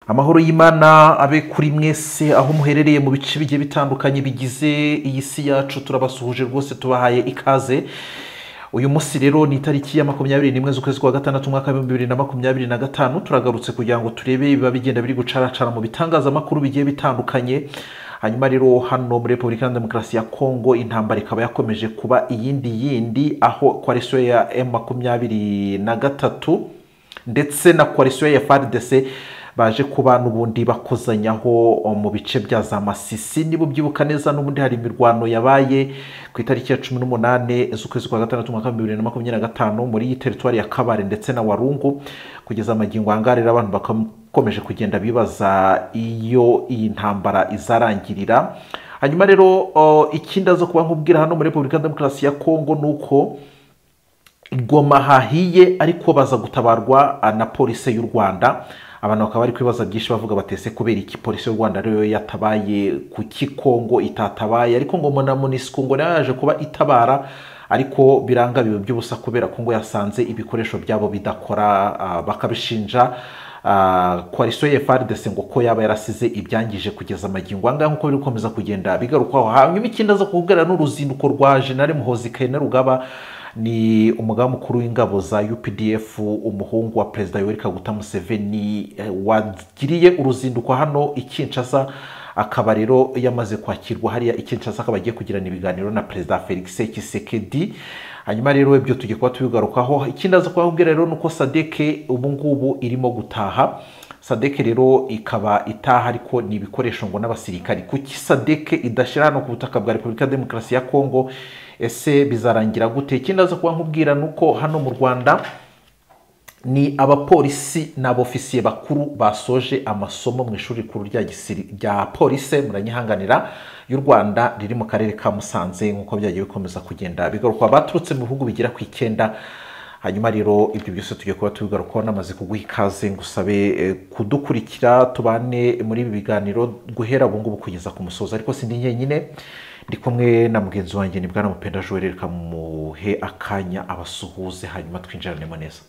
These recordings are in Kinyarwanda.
Amahoro y'Imana abe kuri mwese aho muherereye mu bice bigiye bitandukanye bigize iyi si yacu, turabasuhuje rwose, tubahaye ikaze. Uyu munsi rero ni itariki ya 21 z'ukwezi kwa gatandatu umwaka wa 2025. Turagarutse kugira ngo turebe ibiba bigenda biri gucaracara mu bitangazamakuru bigiye bitandukanye. Hanyuma rero hano muri Repubulika ya Demokarasi ya Kongo intambara ikaba yakomeje kuba iyindi yindi, aho coalition ya M23 ndetse na coalition ya FARDC baje kuba n'ubundi bakozanyaho mu bice bya za Masisi. Niba ubyibuka neza, n'ubundi hari imirwano yabaye ku itariki ya 18 z'ukwezi kwa gatandatu umwaka wa 2025 muri iyi teritwari ya Kabare ndetse na Warungu. Kugeza amagingo aya rero abantu bakomeje kugenda bibaza iyo iyi ntambara izarangirira. Hanyuma rero ikindi aza kuba nkubwira hano muri Repubulika ya Demokarasi ya Kongo nuko Goma hahiye, ariko baza gutabarwa na polisi y'u Rwanda. Abantu bakaba bari kwibaza byinshi bavuga batese kubera iki polisi y'u Rwanda rero yatabaye, kuki Kongo itatabaye? Ariko ngo na MONUSCO ngo nayo yaje kuba itabara, ariko biranga biba by'ubusa kubera Kongo yasanze ibikoresho byabo bidakora, bakabishinja coalition ya FARDC ngo ko yaba yarasize ibyangije kugeza amagingo anga, nkuko biri gukomeza kugenda bigarukwaho. Hanyuma ikindi aza kukubwira n'uruzinduko rwa General Muhoozi Kainerugaba, ni umugaba mukuru w'ingabo za UPDF, umuhungu wa Perezida Yoweri Kaguta Museveni, wagiriye uruzinduko hano i Kinshasa. Akaba rero yamaze kwakirwa hariya i Kinshasa, akaba agiye kugirana ibiganiro na Perezida Felix Tshisekedi. Hanyuma rero ibyo tugiye kuba tubigarukaho. Ikindi aza kubabwira rero nuko SADC ubu ngubu irimo gutaha. SADC rero ikaba itaha, ariko ni ibikoresho ngo n'abasirikari. Kuki SADC idashyira hano ku butaka bwa Repubulika ya Demokarasi ya Kongo? Ese bizarangira gute? Ikindi aza kuba nkubwira nuko hano mu Rwanda ni abapolisi n'abofisiye bakuru basoje amasomo mu ishuri rikuru rya polisi, muranyihanganira, y'u Rwanda riri mu karere ka Musanze, nkuko byagiye bikomeza kugenda bigarukwa. Baturutse mu bihugu bigera ku 9. Hanyuma rero ibyo byose tugiye kuba tubigarukaho. Namaze kuguha ikaze, ngusabe kudukurikira tubane muri ibi biganiro guhera ubu ngubu kugeza ku musozo. Ariko sindi njyenyine, ndi kumwe na mugenzi wanjye ni Bwana Mupenda Joel. Reka muhe akanya abasuhuze, hanyuma twinjiranemo neza.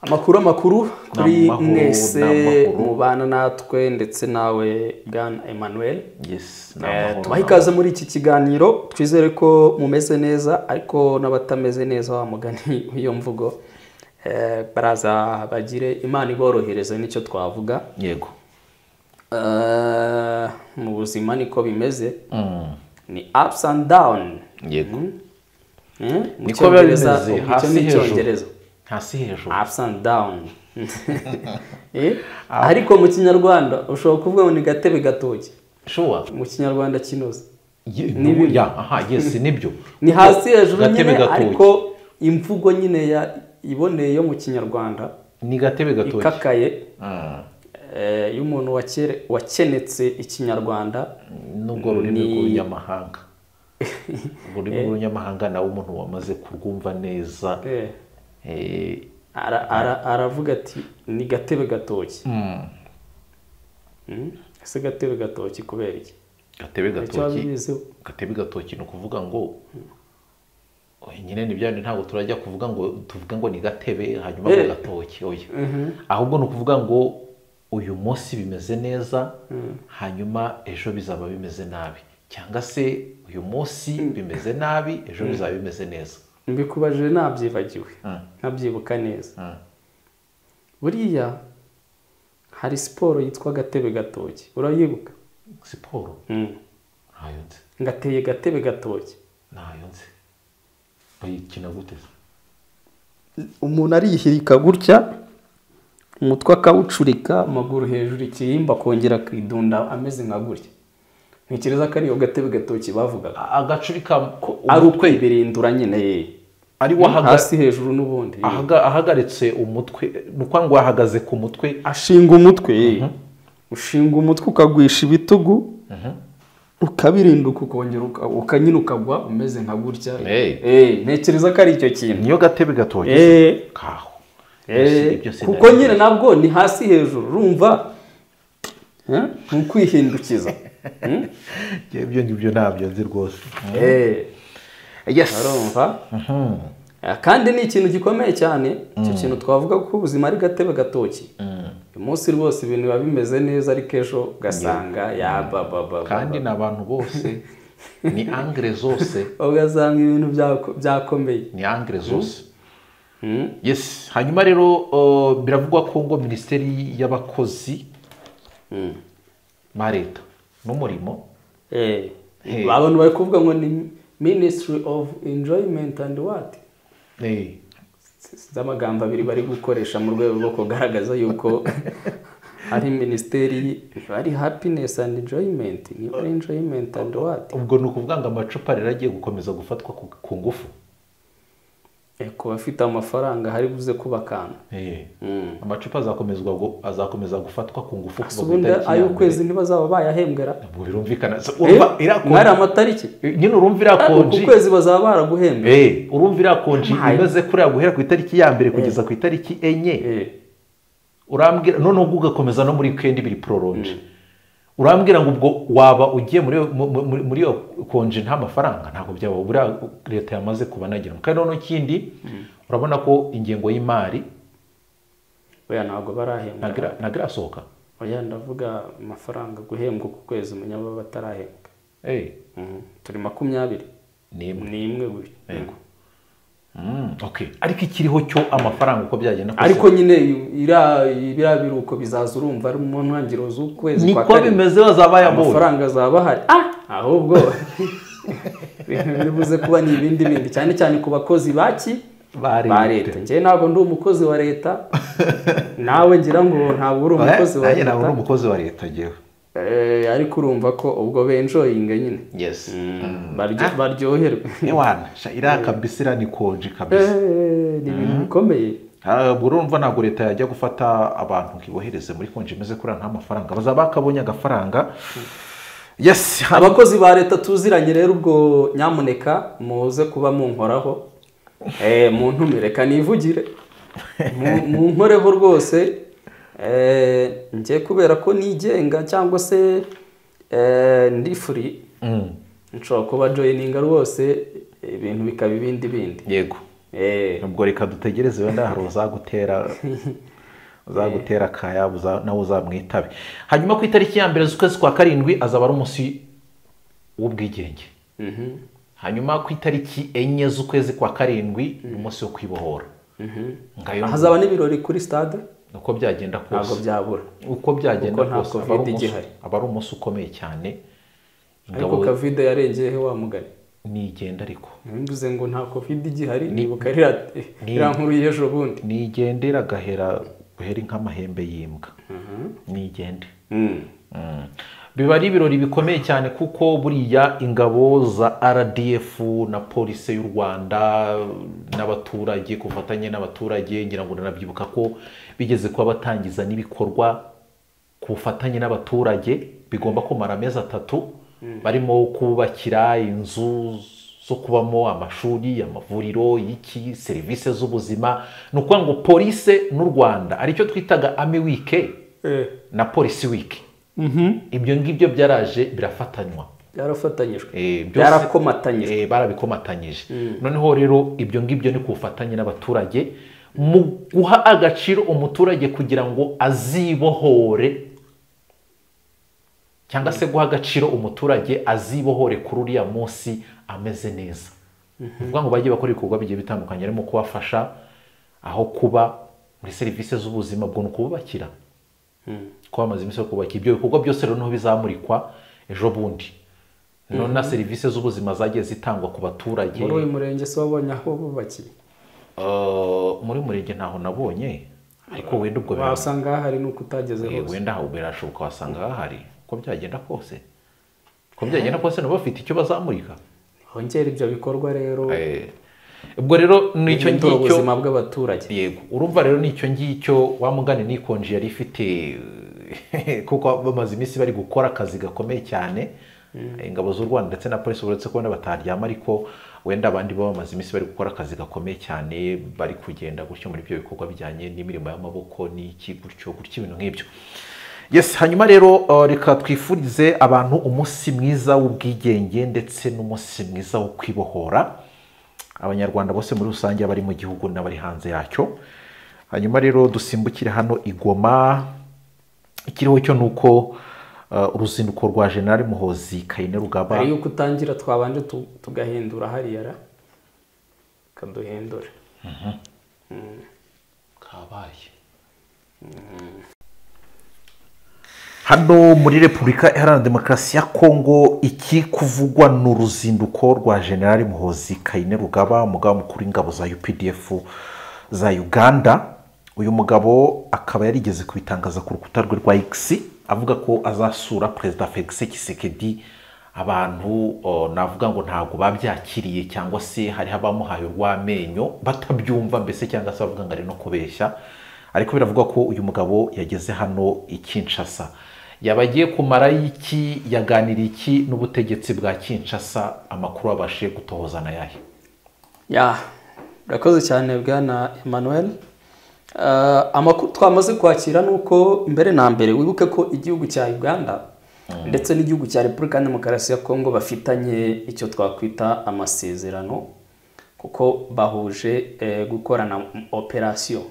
Amakuru amakuru kuri mwese mubana natwe, ndetse nawe Bwana Emmanuel. Yes, tubaha ikaze muri iki kiganiro, twizere ko mumeze neza, ariko n'abatameze neza wa mugani w'iyo mvugo baraza bagire Imana iborohereze, nicyo twavuga. Yego, mu buzima niko bimeze, ni ups and down. Yego, niko biba bimeze, hasi hejuru, hasi hejuru, ups and down. Ariko mu Kinyarwanda ushobora kuvuga ngo ni gatebe gatoki. Sure, mu Kinyarwanda kinoze. Aha, yes, nibyo, ni hasi hejuru nyine, ariko imvugo nyine ya iboneye yo mu Kinyarwanda ni gatebe gatoki ikakaye. Y'umuntu wakenetse Ikinyarwanda, nubwo rurimi rw'urunyamahanga, ururimi rw'urunyamahanga nawe umuntu wamaze kurwumva neza aravuga ati ni gatebe gatoki. Ese gatebe gatoki kubera iki? Gatebe gatoki, gatebe gatoki ni ukuvuga ngo nyine ni bya ntabwo turajya kuvuga ngo tuvuga ngo ni gatebe hanyuma ngo gatoki, oya. Ahubwo ni ukuvuga ngo uyu munsi bimeze neza, hanyuma ejo bizaba bimeze nabi, cyangwa se uyu munsi bimeze nabi, ejo bizaba bimeze neza. Mbikubajije nabyibagiwe, nabyibuka neza. Buriya hari siporo yitwa gatebe gatoki, urayibuka? Siporo? Ntayo nzi. Ngateye gatebe gatoki. Ntayo nzi. Bayikina gute? Umuntu arihirika gutya, umutwe akawucurika, amaguru hejuru, ikihimba akongera akidunda ameze nka gutya. Ntekereza ko ariyo gatebe gatoki bavugaga. Agacurika ari ukwibirindura nyine, ari hasi hejuru n'ubundi. Ahagaritse umutwe, nuko ngo ahagaze ku mutwe, ashinga umutwe. Ushinga umutwe ukagwisha ibitugu, ukabirinduka ukongera ukanyina ukagwa umeze nka gutya. Ntekereza ko ari icyo kintu. Niyo gatebe gatoki. Kaho. Kuko nyine nabwo ni hasi hejuru, urumva ni ukwihindukiza. Ibyo ngibyo ntabyo nzi rwose. Yes, urumva. Kandi ni ikintu gikomeye cyane, icyo kintu twavuga ko ubuzima ari gatebe gatoki. Uyu munsi rwose ibintu biba bimeze neza, ariko ejo ugasanga ya ba Kandi ni abantu bose, ni angre zose, ugasanga ibintu byakomeye, ni angre zose. Yes, hanyuma rero biravugwa ko ngo minisiteri y'abakozi ba leta n'umurimo, abantu bari kuvuga ngo ni Ministry of Enjoyment and what, z'amagambo abiri bari gukoresha mu rwego rwo kugaragaza yuko ari minisiteri ari happiness and enjoyment, niba ari enjoyment and what. Ubwo ni ukuvuga ngo amacupa rero agiye gukomeza gufatwa ku ngufu. Ku bafite amafaranga hari buze kuba akantu. Amacupa azakomeza gufatwa ku ngufu kuva ku Ubundi itariki ya ay'ukwezi mbere. ntibazaba bayahembwera? Ubwo birumvikana. Urumva iriya Mwari konji amatariki nyine, urumva iriya uku konji kwezi bazaba baraguhembwe. Urumva iriya konji Amaye. imeze kuriya guhera ku itariki ya mbere kugeza ku itariki 4, urambwira noneho ubwo ugakomeza no muri weekend biri prolongé, urambwira ngo ubwo waba ugiye muri iyo konji nta mafaranga? Ntabwo byaba. Buriya leta yamaze kubanagira. Kandi noneho ikindi, urabona ko ingengo y'imari Oya, ntabwo barahembwa. Ntabwo irasohoka. Oya, ndavuga amafaranga guhembwa ku kwezi, umenya baba batarahembwa. Turi 21. N'imwe. Ni imwe gutyo. Yego. Okay, ariko ikiriho cyo amafaranga uko byagenda kose, Ariko nyine iriya biruko bizaza, urumva ari mu ntangiriro z'ukwezi kwa niko karindwi. bimeze, bazaba bayabonye. Amafaranga azaba ahari. Ahubwo ibintu biri buze kuba ni ibindi bindi, cyane cyane ku bakozi baki Ba ba leta. leta. Njyewe ntabwo ndi umukozi wa leta, nawe ngira ngo ntabwo uri umukozi wa Nanjye ntabwo leta. uri umukozi wa leta njyewe. Ariko urumva ko ubwo benjoyinga nyine. Yes. Baryoherwe. Ewana sha, iriya kabisa, iriya ni konji kabisa. Ni ibintu bikomeye. Ubwo urumva ntabwo leta yajya gufata abantu ngo ibohereze muri konji imeze kuriya nta mafaranga. Bazaba bakabonye agafaranga. Yes. Abakozi ba leta tuziranye rero, ubwo nyamuneka muze kuba munkoraho, muntumire, reka nivugire. Munkoreho rwose. Njye kubera ko nigenga cyangwa se ndi free, nshobora kuba joininga rwose, ibintu bikaba ibindi bindi. Ubwo reka dutegereze, wenda hari uzagutera akaya, nawe uzamwitabe. Hanyuma ku itariki ya 1 z'ukwezi kwa karindwi azaba ari umunsi w'ubwigenge. Hanyuma ku itariki 4 z'ukwezi kwa karindwi ni umunsi wo kwibohora. Ngayo. Hazaba n'ibirori kuri stade. Uko byagenda Ntabwo kose, byabura. uko byagenda Kuko nta kose, aba ari Covid umunsi, igihari. aba ari umunsi ukomeye cyane. Ariko Ingabo Covid yarengeye he wa mugani? Nigenda ariko. Mbivuze ngo nta Covid igihari, nibuka iriya nkuru y'ejo bundi. Nigendera agahera guhera nk'amahembe y'imbwa, nigende. Biba ari ibirori bikomeye cyane, kuko buriya ingabo za RDF na polisi y'u Rwanda n'abaturage, ku bufatanye n'abaturage, ngira ngo nanabyibuka ko bigeze kuba batangiza n'ibikorwa ku bufatanye n'abaturage bigomba kumara amezi 3, barimo kubakira inzu zo kubamo, amashuri, amavuriro, iki, serivisi z'ubuzima. Ni ukuvuga ngo polisi n'u Rwanda, aricyo twitaga Army Week na Police Week, ibyo ngibyo byaraje birafatanywa. Byarafatanyijwe. Byose Byarakomatanyijwe. Barabikomatanyije. Noneho rero ibyo ngibyo ni ku bufatanye n'abaturage, mu guha agaciro umuturage kugira ngo azibohore, cyangwa se guha agaciro umuturage azibohore kuri uriya munsi ameze neza. Ni ukuvuga ngo bagiye bakora ibikorwa bigiye bitandukanye, harimo kubafasha aho kuba, muri serivisi z'ubuzima, ubwo ni ukububakira, ko bamaze iminsi yo kubaka. Ibyo bikorwa byose rero niho bizamurikwa ejo bundi, none na serivisi z'ubuzima zagiye zitangwa ku baturage. Muri uyu murenge se wabonye aho bubakiye? Muri murenge ntaho nabonye, ariko wenda ubwo Wasanga hahari nuko utageze hose. Wenda aho birashoboka, wasanga hahari. Uko byagenda kose nabo bafite icyo bazamurika. Hongera ibyo bikorwa rero, Ubwo rero nicyo bihindura ngicyo. ubuzima bw'abaturage. Yego, urumva rero nicyo ngicyo wa mugani n'ikonji yari ifite, kuko bamaze iminsi bari gukora akazi gakomeye cyane, ingabo z'u Rwanda ndetse na polisi, uretse ko wenda bataryama, ariko wenda abandi bo bamaze iminsi bari gukora akazi gakomeye cyane, bari kugenda gutyo muri ibyo bikorwa bijyanye n'imirimo y'amaboko n'iki, gutyo gutyo, ibintu nk'ibyo. Yes, hanyuma rero reka twifurize abantu umunsi mwiza w'ubwigenge ndetse n'umunsi mwiza wo kwibohora, abanyarwanda bose muri rusange, abari mu gihugu n'abari hanze yacyo. Hanyuma rero dusimbukire hano i Goma. Ikiriho cyo nuko uruzinduko rwa General Muhoozi Kainerugaba ari yuko utangira twabanje tugahindura hariya ra kaduhindura kabaye hano muri Repubulika Iharanira Demokarasi ya Kongo. Iki kuvugwa n'uruzinduko rwa General Muhoozi Kainerugaba, umugaba mukuru w'ingabo za UPDF za Uganda. Uyu mugabo akaba yarigeze kubitangaza ku rukuta rwe rwa X avuga ko azasura Perezida Felix Tshisekedi. Abantu navuga ngo ntabwo babyakiriye cyangwa se hari abamuhaye urw'amenyo batabyumva mbese, cyangwa se bavuga ngo ari no kubeshya, ariko biravugwa ko uyu mugabo yageze hano i Kinshasa. Yabagiye kumara iki, yaganiriye iki n'ubutegetsi bwa Kinshasa? Amakuru abashe gutohoza na yahe? Ya, urakoze cyane bwana Emmanuel. Amakuru twamaze kwakira nuko mbere na mbere wibuke ko igihugu cya Uganda ndetse n'igihugu cya Repubulika Demokarasi ya Kongo bafitanye icyo twakwita amasezerano, kuko bahuje gukorana operation.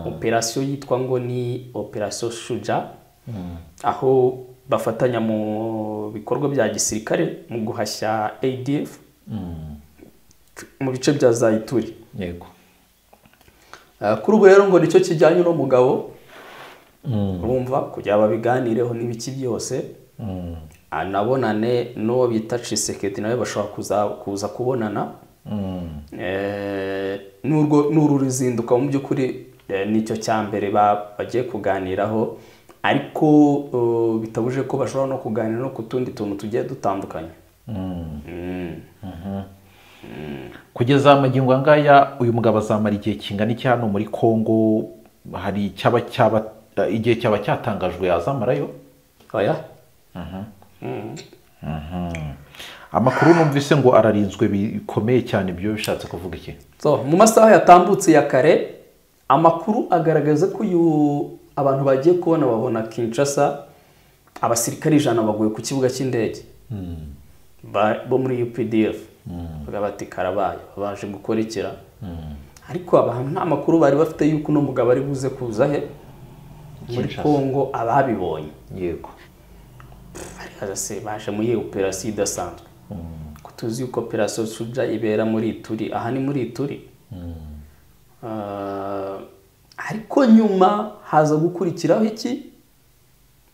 Operation yitwa ngo ni Operation Shuja, aho bafatanya mu bikorwa bya gisirikare mu guhashya ADF mu bice bya Zaituri. Yego. Kuri ubu rero ngo nicyo kijyanye no mugabo urumva kugira babiganireho n'ibiki byose, anabonane n'uwo bita Tshisekedi, nawe bashobora kuza kubonana. N'urwo n'uru ruzinduko mu by'ukuri nicyo cya mbere bagiye kuganiraho, ariko bitabuje ko bashobora no kuganira no ku tundi tuntu tugiye dutandukanye. Kugeza amagingo ngaya uyu mugabo azamara igihe kingana iki hano muri Kongo? Hari cyaba igihe cyaba cyatangajwe yazamarayo? Oya. Amakuru numvise ngo ararinzwe bikomeye cyane, ibyo bishatse kuvuga iki? So mu masaha yatambutse ya kare amakuru agaragaza ko uyu abantu bagiye kubona babona Kinshasa abasirikari 100 baguye ku kibuga cy'indege bo muri UPDF. Bati karabaye baje gukorekera, ariko abantu nta makuru bari bafite yuko no mugabo ari buze kuza he muri Kongo. Ababibonye yego bari se baje muri operation idasanzwe, ko tuzi yuko Operation Shuja ibera muri Ituri, aha ni muri Ituri. Ariko nyuma haza gukurikiraho iki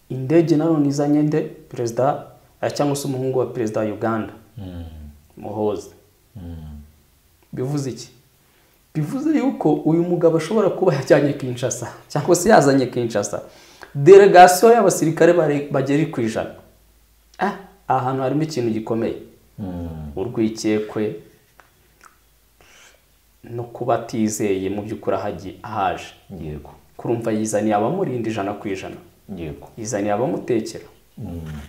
indege nanone izanye nde perezida cyangwa se umuhungu wa perezida wa Uganda Muhoozi. Bivuze iki? Bivuze yuko uyu mugabo ashobora kuba yajyanye Kinshasa cyangwa se yazanye Kinshasa delegation y'abasirikare bagera ku 100. Ahantu harimo ikintu gikomeye, urwikekwe no kuba atizeye mu by'ukuri ahaje. Yego. Kurumva yizaniye abamurinda 100%. Yego. Yizaniye abamutekera,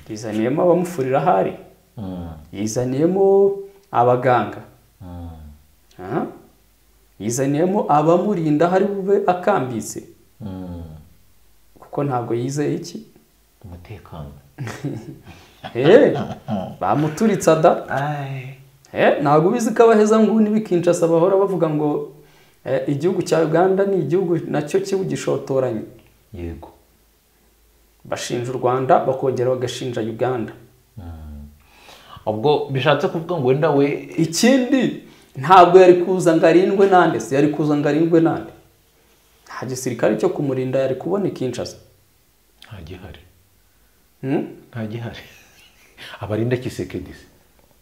yizaniyemo abamufurira ahari, yizaniyemo abaganga, yizaniyemo abamurinda hari bube akambitse, kuko ntabwo yizeye iki umutekano. Bamuturitsa da. Ntabwo ubizi ko abaheza nguni b'iKinshasa bahora bavuga ngo igihugu cya Uganda ni igihugu nacyo kibugishotoranye. Yego. Bashinja u Rwanda bakongera bagashinja Uganda. Ubwo bishatse kuvuga ngo wenda we ikindi ntabwo yari kuza ngo arindwe nande, se yari kuza ngo arindwe nande? Nta gisirikare cyo kumurinda yari kubona Kinshasa. Nta gihari. Nta gihari. Abarinda Tshisekedi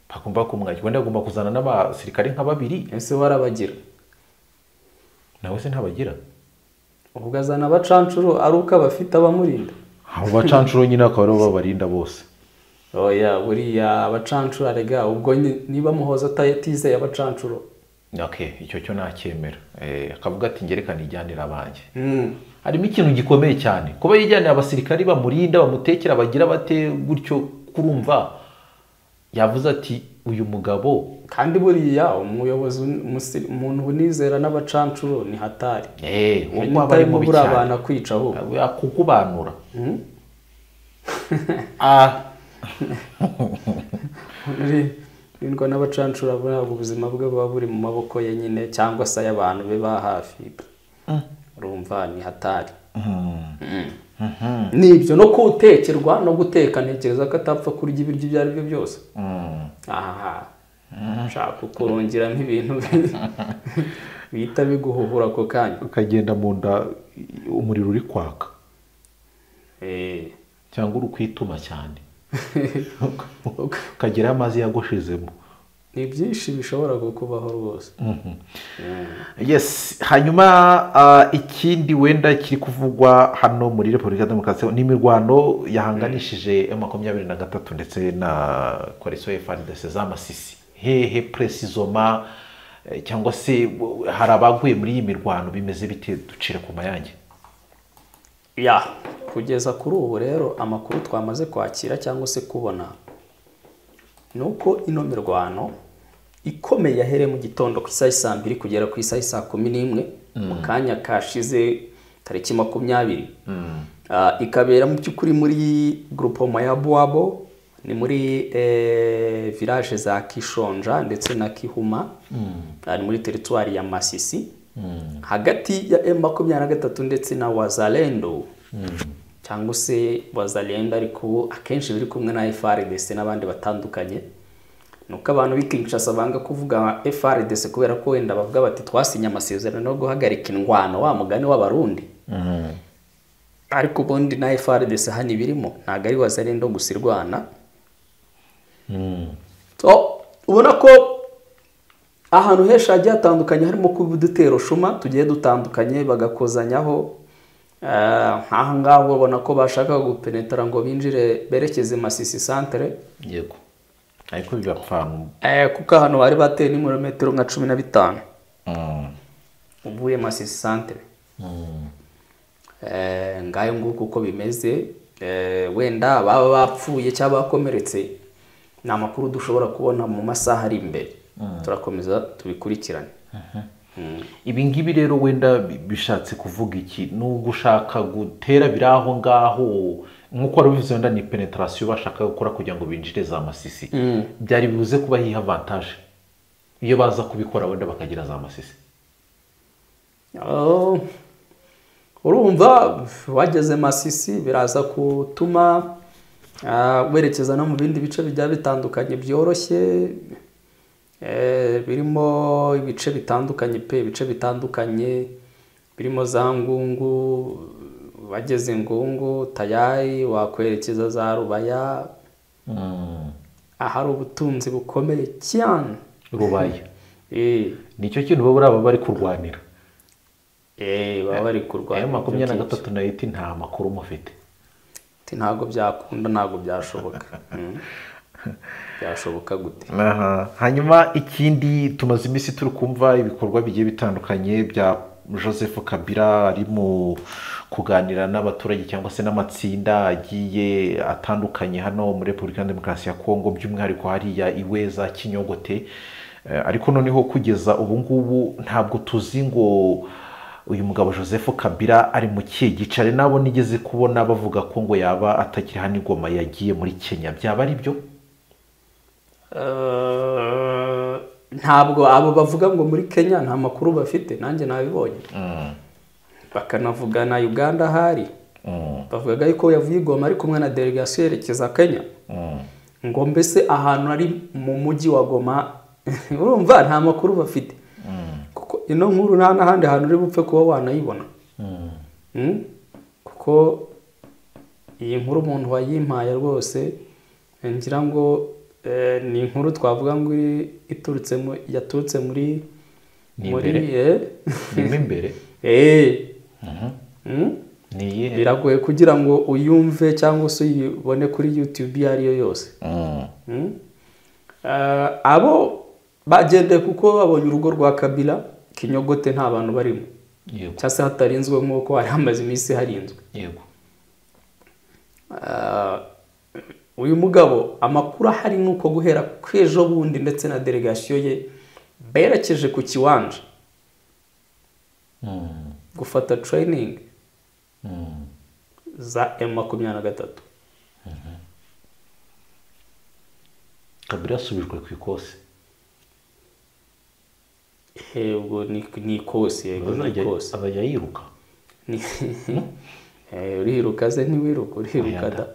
bagomba kumwakira, wenda agomba kuzana n'abasirikare nka babiri. Ese warabagira? Nawe se ntabagira? Ubwo azana abacancuro ari uko abafite abamurinda. Abo bacancuro nyine akaba aribo babarinda bose. Oya, buriya abacancuro arega ubwo niba Muhoozi atizeye abacancuro. Okay, icyo cyo nacyemera. Akavuga ati ngerekana ijyanira abanjye. Harimo ikintu gikomeye cyane kuba yijyanira abasirikari bamurinda bamutekera bagira bate gutyo, kurumva yavuze ati uyu mugabo. Kandi buriya umuyobozi umuntu unizera n'abacancuro ni hatari. Uwo bari mu buriya abana kwica aho kukubanura. Rindwa n'abacancuro ntabwo ubuzima bwe buba buri mu maboko ye nyine cyangwa se ay'abantu be ba hafi. Urumva ni hatari. Nibyo no kutekerwa no guteka, ntekereza ko atapfa kurya ibiryo ibyo ari byo byose. Aha nshaka kurongeramo ibintu bihita biguhuhura ako kanya, ukagenda mu nda umuriro uri kwaka cyangwa uri kwituma cyane, ukageraho amazi yagushizemo. Ni byinshi bishobora kukubaho rwose. Yes, hanyuma ikindi wenda kiri kuvugwa hano muri Repubulika Demokarasi ni imirwano yahanganishije M23 ndetse na coalition FARDC za Masisi. Hehe precisoma cyangwa se hari abaguye muri iyi mirwano, bimeze bite? Ducire ku mayange. Ya, kugeza kuri ubu rero amakuru twamaze kwakira cyangwa se kubona nuko ino mirwano ikomeye yahereye mu gitondo ku isaha saa 2 kugera ku isaha saa 11 mu kanya kashize tariki 20, ikabera mu by'ukuri muri groupement ya Buabo, ni muri village za Kishonja ndetse na Kihuma, ni muri territoire ya Masisi, hagati ya M23 ndetse na Wazalendo, cyangwa se Wazalendo ariko akenshi biri kumwe na FARDC n'abandi batandukanye. Nuko abantu b'i Kinshasa banga kuvuga FARDC kubera ko wenda bavuga bati twasinye amasezerano yo guhagarika indwano wa mugani w'Abarundi. Ariko ubundi na FARDC hano ibirimo ntago ari Wazalendo gusa irwana. So ubona ko ahantu henshi hagiye hatandukanye harimo kuba udutero shuma tugiye dutandukanye bagakozanyaho. Nk'aha ngaha ubona ko bashaka gupenetara ngo binjire berekeze Masisi centre. Yego, ariko bibapfana kuko hano bari bateye ni metero nka 15 uvuye Masisi centre. Ngayo nguko uko bimeze. Wenda baba bapfuye cyangwa bakomeretse ni amakuru dushobora kubona mu masaha ari imbere, turakomeza tubikurikirane. Ibi ngibi rero wenda bishatse kuvuga iki? Ni ugushaka gutera biraho ngaho nkuko wari ubivuze, wenda ni penetration bashaka gukora kugira ngo binjire za Masisi. Byari bibuze kuba hiha avantage iyo baza kubikora wenda bakagira za Masisi. Urumva wageze Masisi biraza kutuma werekeza no mu bindi bice bijya bitandukanye byoroshye, birimo ibice bitandukanye pe, ibice bitandukanye birimo za Ngungu, wageze Ngungu tayari wakwerekeza za Rubaya, ahari ubutunzi bukomeye cyane. Rubaya nicyo kintu baba bari kurwanira. Baba bari kurwanira M23 na iti nta makuru mufite. Ntabwo byakunda, ntabwo byashoboka. Byashoboka gute? Hanyuma ikindi tumaze iminsi turi kumva ibikorwa bigiye bitandukanye bya Joseph Kabila ari mu kuganira n'abaturage cyangwa se n'amatsinda agiye atandukanye hano muri Repubulika Demokarasi ya Kongo, by'umwihariko hariya iwe za Kinyogote. Ariko noneho kugeza ubu ngubu ntabwo tuzi ngo uyu mugabo Joseph Kabila ari mu kihe gicare. Nabo nigeze kubona bavuga ko ngo yaba atakiri hano i Goma yagiye muri Kenya, byaba ari byo? Ntabwo abo bavuga ngo muri Kenya nta makuru bafite, nanjye nabibonye. Bakanavuga na Uganda hari bavugaga yuko yavuye i Goma ari kumwe na delegation yerekeza Kenya, ngo mbese ahantu ari mu mujyi wa Goma. Urumva nta makuru bafite, kuko ino nkuru nta n'ahandi hantu uri bupfe kuba wanayibona. Kuko iyi nkuru umuntu wayimpaye rwose ngira ngo ni inkuru twavuga ngo iturutse yaturutse muri imbere. Biragoye kugira ngo uyumve cyangwa se uyibone kuri YouTube iyo ari yo yose. Abo bagendeye kuko babonye urugo rwa Kabila Kinyogote nta bantu barimo, cyangwa se hatarinzwe nk'uko hari hamaze iminsi harinzwe. Yego. Uyu mugabo amakuru ahari nuko guhera kw'ejo bundi ndetse na delegation ye berekeje ku kiwanja gufata training za M23. Kabila asubijwe ku ikosi. Yego, ni ikosi, yego ni ikosi. Azajya yiruka. Uriruka se ntiwiruka, uriruka da.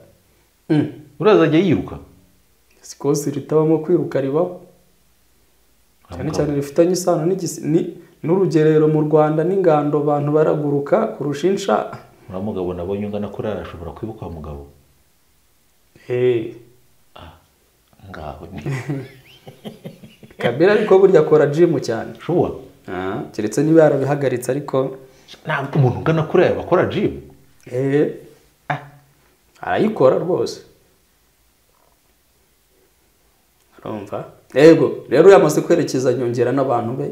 Urazajya yiruka. Sikosi ritabamo kwiruka ribaho. Cyane cyane rifitanye isano n'urugerero mu Rwanda n'ingando, abantu baraguruka kurusha insha. Uriya mugabo nabonye ungana kuri arashobora kwibuka mugabo. Ngaho ni. Kabila ariko burya akora gym cyane. Shuwa. Keretse niba yarabihagaritse ariko ntabwo umuntu ungana kuri bakora gym. Arayikora rwose. Urumva? Yego, rero yamaze kwerekeza Nyongera n'abantu be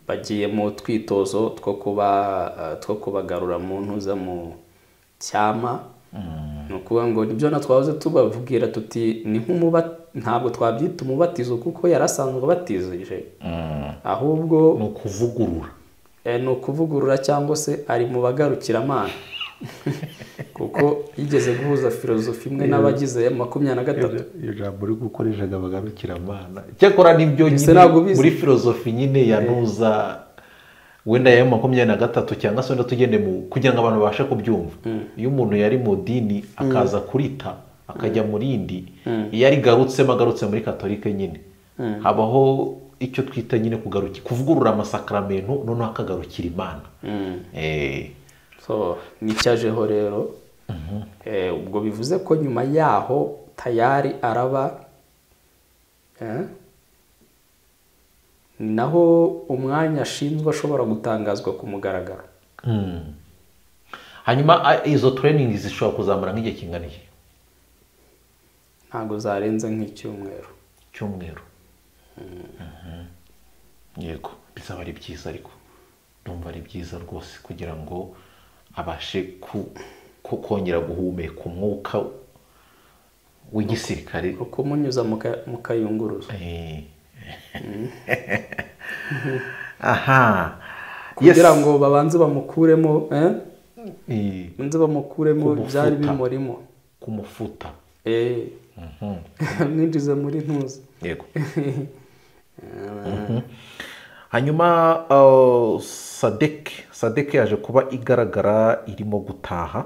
bagiye mu twitozo two kubagarura mu ntuza mu cyama. Ni ukuvuga ngo nibyo na twahoze tubabwira tuti ni ntabwo twabyita umubatizo kuko yarasanzwe abatizije. Ahubwo ni ukuvugurura. Ni ukuvugurura cyangwa se ari mu bagarukiramana. Kuko yigeze guhuza filozofi imwe n'abagize 23. Iyo jambo uri gukoreshaga bagarukiramana. Cyakora nibyo nyine muri filozofi nyine yanuza wenda ya 23 cyangwa se wenda tugende mu kugira ngo abantu babashe kubyumva. Iyo umuntu yari mu dini akaza kurita akajya muri indi, iyo arigarutsemo agarutse muri Katolike nyine habaho icyo twita nyine kugarukira, kuvugurura amasakramentu noneho akagarukira Imana. So nicyajeho rero. Ubwo bivuze ko nyuma yaho tayari araba naho umwanya ashinzwe ashobora gutangazwa ku mugaragaro. Hanyuma izo training zishobora kuzamura nk'igihe kingana iki? Ntago zarenze nk'icyumweru. Cyumweru. Yego, bizaba ari byiza ariko ndumva ari byiza rwose kugira ngo abashe kongera guhumeka umwuka w'igisirikare, ukumunyuza mu kayunguruzo. Aha, kugira ngo babanze bamukuremo banze bamukuremo byari bimurimo, kumufuta mwinjize muri ntuza. Yego. Hanyuma Sadek yaje kuba igaragara irimo gutaha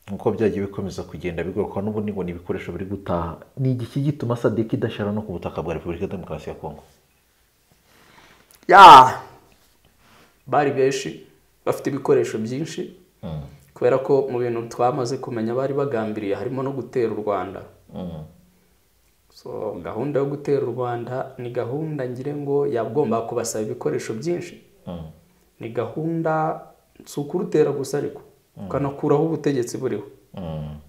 nkuko byagiye bikomeza kugenda bigaruka n'ubundi ngo n'ibikoresho biri gutaha. Ni igiki gituma Sadek idashara no ku butaka bwa Repubulika Demokarasi ya Kongo? Ya bari benshi bafite ibikoresho byinshi, kubera ko mu bintu twamaze kumenya bari bagambiriye harimo no gutera u Rwanda. So gahunda yo gutera u Rwanda ni gahunda ngire ngo yagomba kubasaba ibikoresho byinshi. Ni gahunda si ukurutera gusa ariko ukanakuraho ubutegetsi buriho.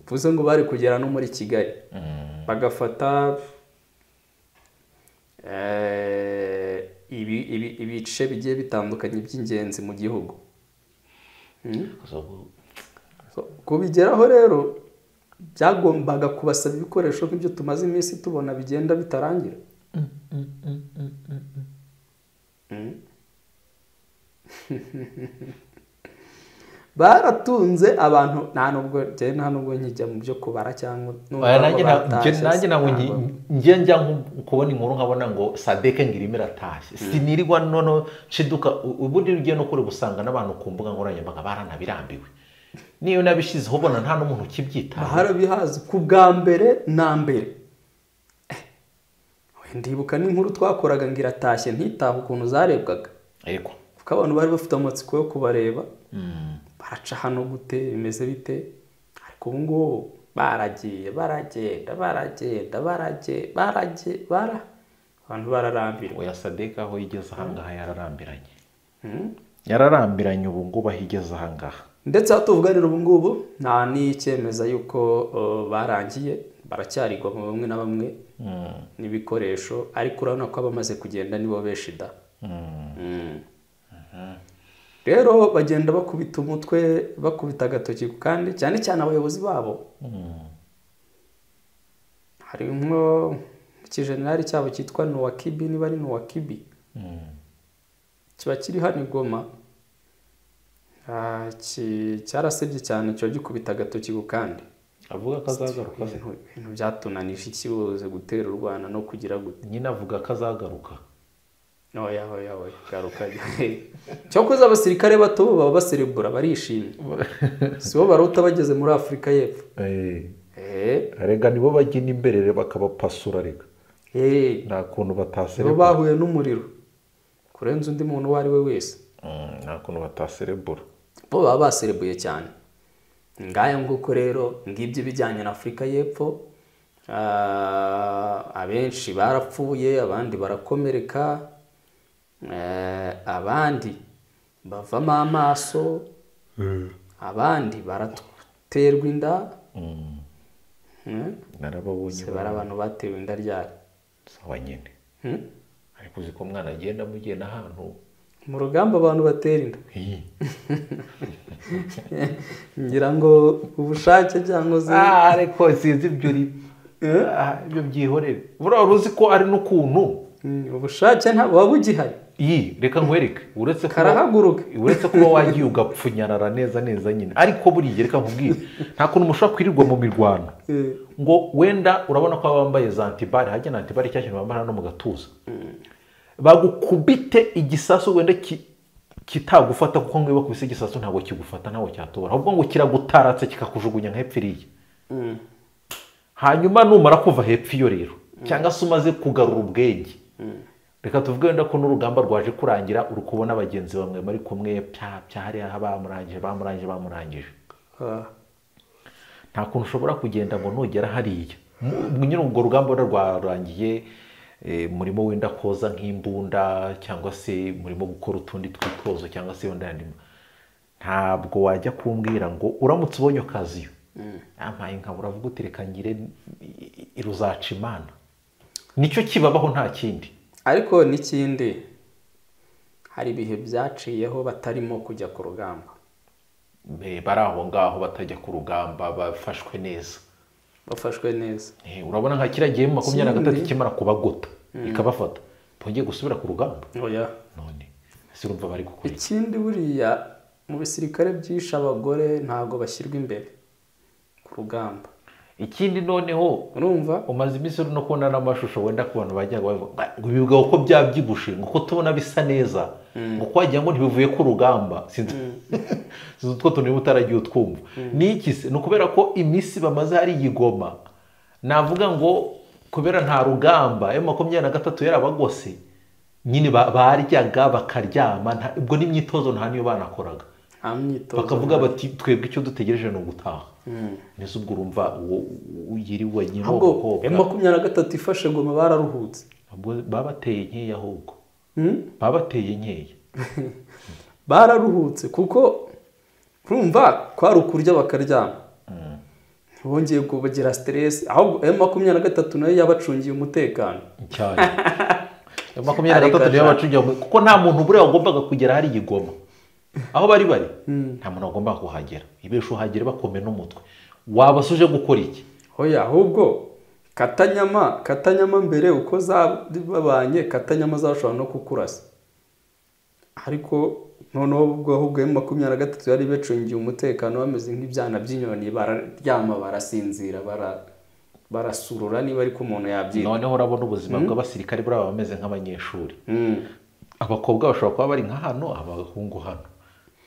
Bivuze ngo bari kugera no muri Kigali bagafata ibice bigiye bitandukanye by'ingenzi mu gihugu. Kubigeraho rero byagombaga kubasaba ibikoresho nk'ibyo tumaze iminsi tubona bigenda bitarangira. Baratunze abantu nta nubwo nta nubwo nkijya mu byo kubara cyangwa nanjye ntabwo njye njya kubona inkuru nkabona ngo Sadek ngirimo iratashye, sinirirwa noneho nshiduka. Ubundi ugiye no kure gusanga n'abantu ku mbuga nkoranyambaga baranabirambiwe, niyo nabishyizeho ubona nta n'umuntu ukibyitaho. Harabihazi ku bwa mbere na mbere. Ndibuka n'inkuru twakoraga ngo iratashye ntitahe ukuntu zarebwaga. Yego. Kuko abantu bari bafite amatsiko yo kubareba. Baraca hano gute, bimeze bite? Ariko ubu ngubu baragiye baragenda baragenda baragenda abantu bararambirwa. Oya Sadek aho igeze ahangaha yararambiranye. Yararambiranye ubu ngubu aho igeze ahangaha. Ndetse aho tuvuganira ubu ngubu nta n'icyemeza yuko barangiye, baracyarigwa mu bamwe na bamwe n'ibikoresho, ariko urabona ko abamaze kugenda nibo benshi da. Rero bagenda bakubita umutwe, bakubita agatoki kandi cyane cyane abayobozi babo. Hari nko ikijenerali cyabo cyitwa Nowakibi, niba ari Nowakibi, kiba kiri hano i Goma. Cyarasebye cyane cyo gikubita agatoki kandi avuga ko azagaruka. Ibintu byatunanije ikibuze gutera u Rwanda no kugira gute. Nyine avuga ko azagaruka. Oya oya oya, garuka. Cyokoze abasirikare bato bo baba baserebura, barishimye, si bo barota bageze muri Afurika y'Epfo. Rega nibo bajya imbere bakabapasura rega. Nta kuntu Nibo bataserebura. bahuye n'umuriro kurenza undi muntu uwo ari we wese. Nta kuntu bataserebura. Bo baba baserebuye cyane. Ngaya nguko rero, ngibyo ibijyanye na Afurika y'Epfo. Abenshi barapfuye, abandi barakomereka, abandi bavamo amaso, abandi baraterwa inda. Narababonye. Se bari abantu batewe inda ryari? Sawa nyine. Ariko uzi ko umwana agenda amugenda ahantu Mu rugamba abantu batera inda? Hi. Ngira ngo ubushake cyangwa se Ariko sinzi ibyo uri. Ibyo byihorere, buriya wari uzi ko ari n'ukuntu Ubushake ntabwo buba bugihari. Iyi reka nkwereke, uretse kuba Karahaguruka. uretse kuba wagiye ugapfunyarara neza neza nyine, ariko buriya reka nkubwire, nta kuntu mushobora kwirirwa mu mirwano ngo wenda urabona ko baba bambaye za anti-balles, hajya na anti-balles, cya kintu bambara no mu gatuza, bagukubite igisasu wenda kitagufata, kuko ngo iyo bakubise igisasu ntabwo kigufata, ntabwo cyatobora, ahubwo ngo kiragutaratse kikakujugunya nk'hepfo iriya. Hanyuma numara kuva hepfo iyo rero, cyangwa se umaze kugarura ubwenge, reka tuvuge wenda ko n'urugamba rwaje kurangira, uri kubona bagenzi bamwe bari kumwe pya pya hariya bamurangije bamurangije bamurangije, nta kuntu ushobora kugenda ngo nugera hariya nyine urwo rugamba wenda rwarangiye, murimo wenda koza nk'imbunda cyangwa se murimo gukora utundi twitozo cyangwa se wenda yandi, ntabwo wajya kumbwira ngo uramutse ubonye occasion yampaye nka uravuga uti reka ngire ruzaca imana, nicyo kibabaho nta kindi. Ariko n'ikindi, hari ibihe byaciyeho batarimo kujya ku rugamba. Bari aho ngaho batajya ku rugamba, bafashwe neza. Bafashwe neza. Urabona nka kiriya gihe mu 23 Ikindi- ikimara kubagota ikabafata, bongeye gusubira ku rugamba? Oya. None ese urumva bari gukora iki? Ikindi, buriya mu bisirikare byinshi abagore ntabwo bashyirwa imbere ku rugamba. Ikindi noneho, Urumva? umaze iminsi uri no kubona n'amashusho wenda ku bantu bajya bavuga ngo ibigabo ko byabyibushe, ngo ko tubona bisa neza, ngo ko wagira ngo ntibivuye ku rugamba, sinzi sinzi utwo tuntu niba utaragiye utwumva. Ni iki se? Ni ukubera ko iminsi bamaze hari igoma, navuga ngo kubera nta rugamba, M23 yarabagose nyine, baryaga bakaryama, ubwo n'imyitozo nta niyo banakoraga. Nta myitozo. Bakavuga bati twebwe icyo dutegereje ni ugutaha. Mbese ubwo urumva uwo yiriwe nyine uwo Ahubwo mukobwa M23 ifashe Goma bararuhutse. Ubwo babateye nkeya ahubwo. Babateye nkeya. Bararuhutse kuko urumva kwari ukurya bakaryama, ntibongeye kubagira stress, ahubwo M23 nayo yabacungiye umutekano. Cyane, 23 niyo bacungiye, kuko nta muntu buriya wagombaga kugera hari igoma aho bari bari, nta muntu wagombaga kuhagera. Ibesho uhagere bakome n'umutwe, waba se uje gukora iki? Hoya, ahubwo katanyama katanyama mbere uko babanye katanyama zashobora no kukurasa, ariko noneho ubwo ahubwo M23 yari bacungiye umutekano, bameze nk'ibyana by'inyoni, bararyama barasinzira, barasurura, niba ariko umuntu yabyita. Noneho urabona ubuzima bw'abasirikare buriya baba bameze nk'abanyeshuri. Abakobwa bashobora kuba bari nka hano, abahungu hano.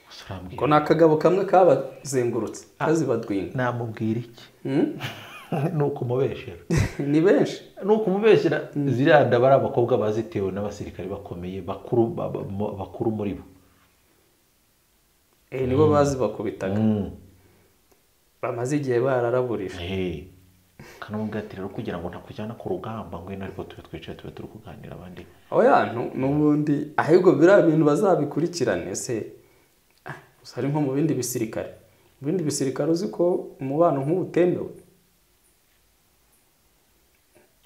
Gusa urambwira Ngo ni akagabo kamwe kabazengurutse kazibadwinga. Namubwira iki? Ni ukumubeshyera. Ni benshi. Ni ukumubeshyera. Ziriya nda bari abakobwa bazitewe n'abasirikare bakomeye bakuru, bakuru muri bo. Nibo bazibakubitaga, bamaze igihe bararaburije. Kanamubwira ati rero kugira ngo ntakujyana ku rugamba, ngwino ariko tube twicaye, tube turi kuganira abandi. Oya, n'ubundi ahubwo biriya bintu bazabikurikirane se. Gusa ari nko mu bindi bisirikare, mu bindi bisirikare uzi ko umubano nk'ubu utemewe?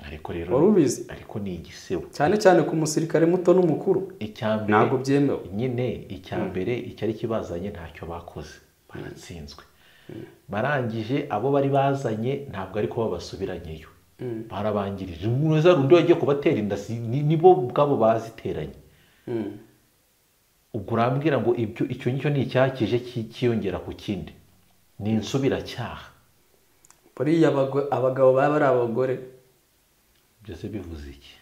Ariko rero Wari ubizi? Ariko ni igisebo. Cyane cyane ku musirikare muto n'umukuru. Icya mbere Ntabwo byemewe. nyine, icya mbere icyari kibazanye ntacyo bakoze, baratsinzwe, barangije. Abo bari bazanye ntabwo ariko babasubiranyeyo, barabangirije. Umuza undi wagiye kubatera inda, nibo ubwabo baziteranye. Ubwo urambwira ngo ibyo icyo ngicyo ni icyakije cyiyongera ku kindi, ni insubiracyaha. Buriya abagabo baba ari abagore. Byose bivuze iki?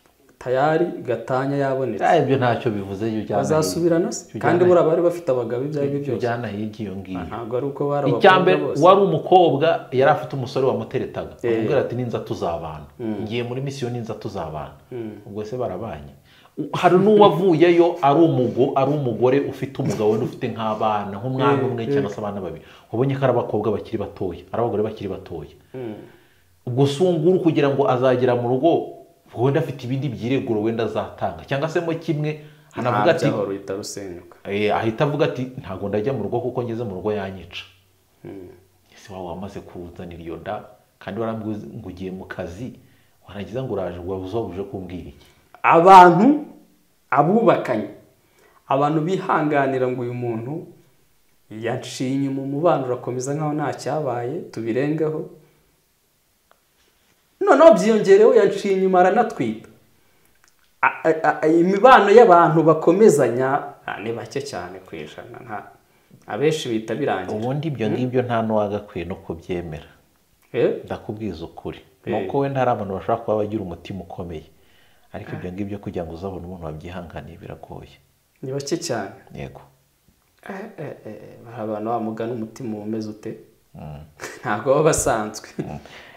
Tayari gatanya yabonetse. Ibyo ntacyo bivuze iyo bazasubirana se kandi buriya bari bafite abagabo ibyo ari byo byose. Ujyana hirya iyo ngiyo. Ntabwo ari uko bari abakobwa bose. Wari umukobwa yari afite umusore wamuteretaga. Amubwira ati ninza tuzabana. Ngiye muri misiyo ninza tuzabana. Ubwo se barabanye. Hari n'uwavuyeyo ari umugore ufite umugabo we ufite nk'abana nk'umwana umwe cyangwa se abana babiri. Ubonye ko ari abakobwa bakiri batoya, ari abagore bakiri batoya. Ubwo sunguru kugira ngo azagera mu rugo wenda afite ibindi byireguro wenda azatanga cyangwa se mo kimwe anavuga ati ahita avuga ati ntago ndajya mu rugo kuko ngeze mu rugo yanyica. Ese wawe wamaze kuzanira iyo nda kandi warambwiye ngo ugiye mu kazi warangiza ngo uraje wabuje kumbwira iki? Abantu abubakanye, abantu bihanganira ngo uyu muntu yaciye inyuma umubano urakomeza nkaho nta cyabaye tubirengeho. Noneho byiyongereho yaciye inyuma aranatwita. Imibano y'abantu bakomezanya ni bake cyane ku ijana, abenshi bita birangira. Ubundi ibyo ngibyo nta n'uwagakwiye no kubyemera. Ndakubwiza ukuri nuko wenda hari abantu bashobora kuba bagira umutima ukomeye, ariko ibyo ngibyo kugira ngo uzabone umuntu wabyihanganiye biragoye. Ni bake cyane. Yego. Hari abantu bamugana umutima umeze ute? Ntabwo baba basanzwe.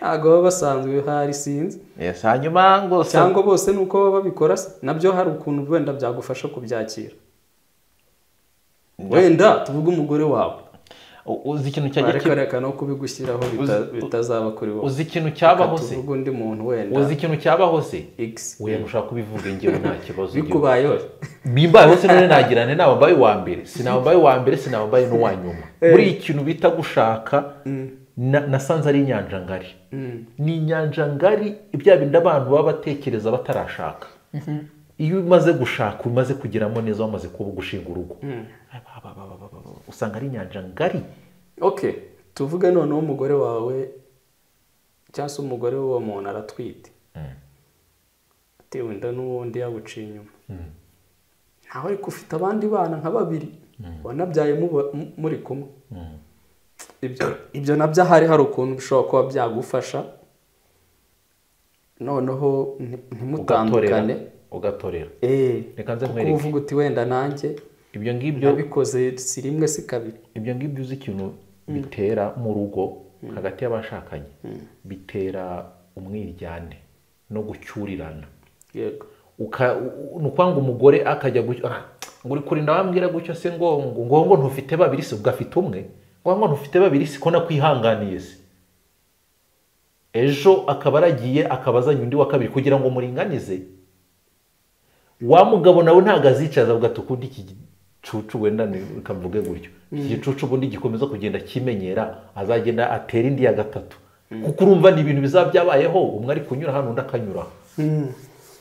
Ntabwo baba basanzwe hari sinzi. Yes, hanyuma ngo cyangwa bose nuko baba babikora nabyo hari ukuntu wenda byagufasha kubyakira. Wenda tuvuge umugore wawe. Uzi ikintu cyajya reka no kubigushyiraho bitazaba kuri wowe. Uzi ikintu cyabaho se? Tuvuge undi muntu wenda. Uzi ikintu cyabaho se? X. Oya ushaka kubivuga ngewe nta kibazo. Bikubayeho. Bimbayeho se none nagirane naba mbaye uwa mbere. Sinaba mbaye uwa mbere, sinaba mbaye n'uwa nyuma. Muri ikintu bita gushaka nasanze ari inyanja ngari. Ni inyanja ngari ibya bindi abantu baba batekereza batarashaka. Iyo umaze gushaka umaze kugeramo neza wamaze kuba gushinga urugo. Usanga ari inyanja ngari. Okay, tuvuge noneho umugore wawe cyangwa se umugore w'uwo muntu aratwite. Atewe inda n'uwundi yaguciye inyuma. Ntawe ariko ufite abandi bana nka babiri wanabyaye muri kumwe. Ibyo nabyo hari ukuntu bishobora kuba byagufasha noneho ntimutandukane. Ugatorera. Reka nze nkwereke. Uvuga uti wenda nanjye ibyo ngibyo nabikoze si rimwe si kabiri. Ibyo ngibyo uzi ikintu bitera mu rugo hagati y'abashakanye, bitera umwiryane no gucyurirana. Yego. Nukwanga umugore akajya ngo uri kurinda wambwira gutyo se ngo ngo ngo ntufite babiri se ugafite umwe, ngo ntufite babiri se ko nakwihanganiye se. Ejo akaba aragiye akabazanya undi wa kabiri kugira ngo muringanize. Wa mugabo nawe ntago azicaza avuga ati ukundi iki gicucu wenda kavuge gutyo. Iki gicucu ubundi gikomeza kugenda kimenyera azagenda atera indi ya gatatu. Kuko urumva ni ibintu bizabyabayeho umwe ari kunyura hano undi akanyura.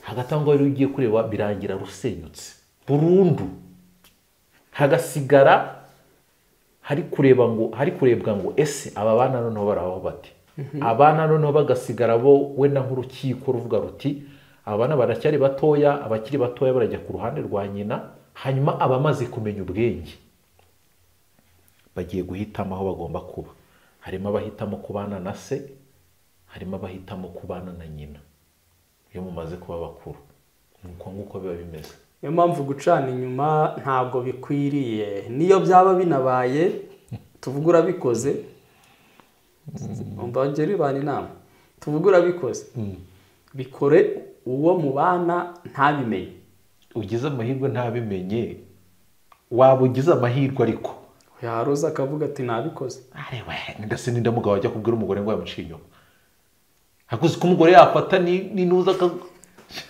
Hagati aho ngaho rero ugiye kureba birangira rusenyutse burundu. Hagasigara hari kureba ngo hari kurebwa ngo ese aba bana noneho barabaho bate. Abana noneho bagasigara bo wenda nk'urukiko ruvuga ruti abana baracyari batoya, abakiri batoya barajya ku ruhande rwa nyina, hanyuma abamaze kumenya ubwenge bagiye guhitamo aho bagomba kuba. Harimo abahitamo kubana na se, harimo abahitamo kubana na nyina. Iyo mumaze kuba bakuru nuko nguko biba bimeze. Niyo mpamvu gucana inyuma ntabwo bikwiriye. Niyo byaba binabaye tuvuga urabikoze, umva bana inama, tuvuga urabikoze, bikore uwo mubana ntabimenye. Ugize amahirwe ntabimenye, waba ugize amahirwe ariko yaroza akavuga ati nabikoze. Arewe ndase ninda mugabo ajya kubwira umugore ngo yamuciye inyuma. Hakuzi ko umugore yafata ni nuza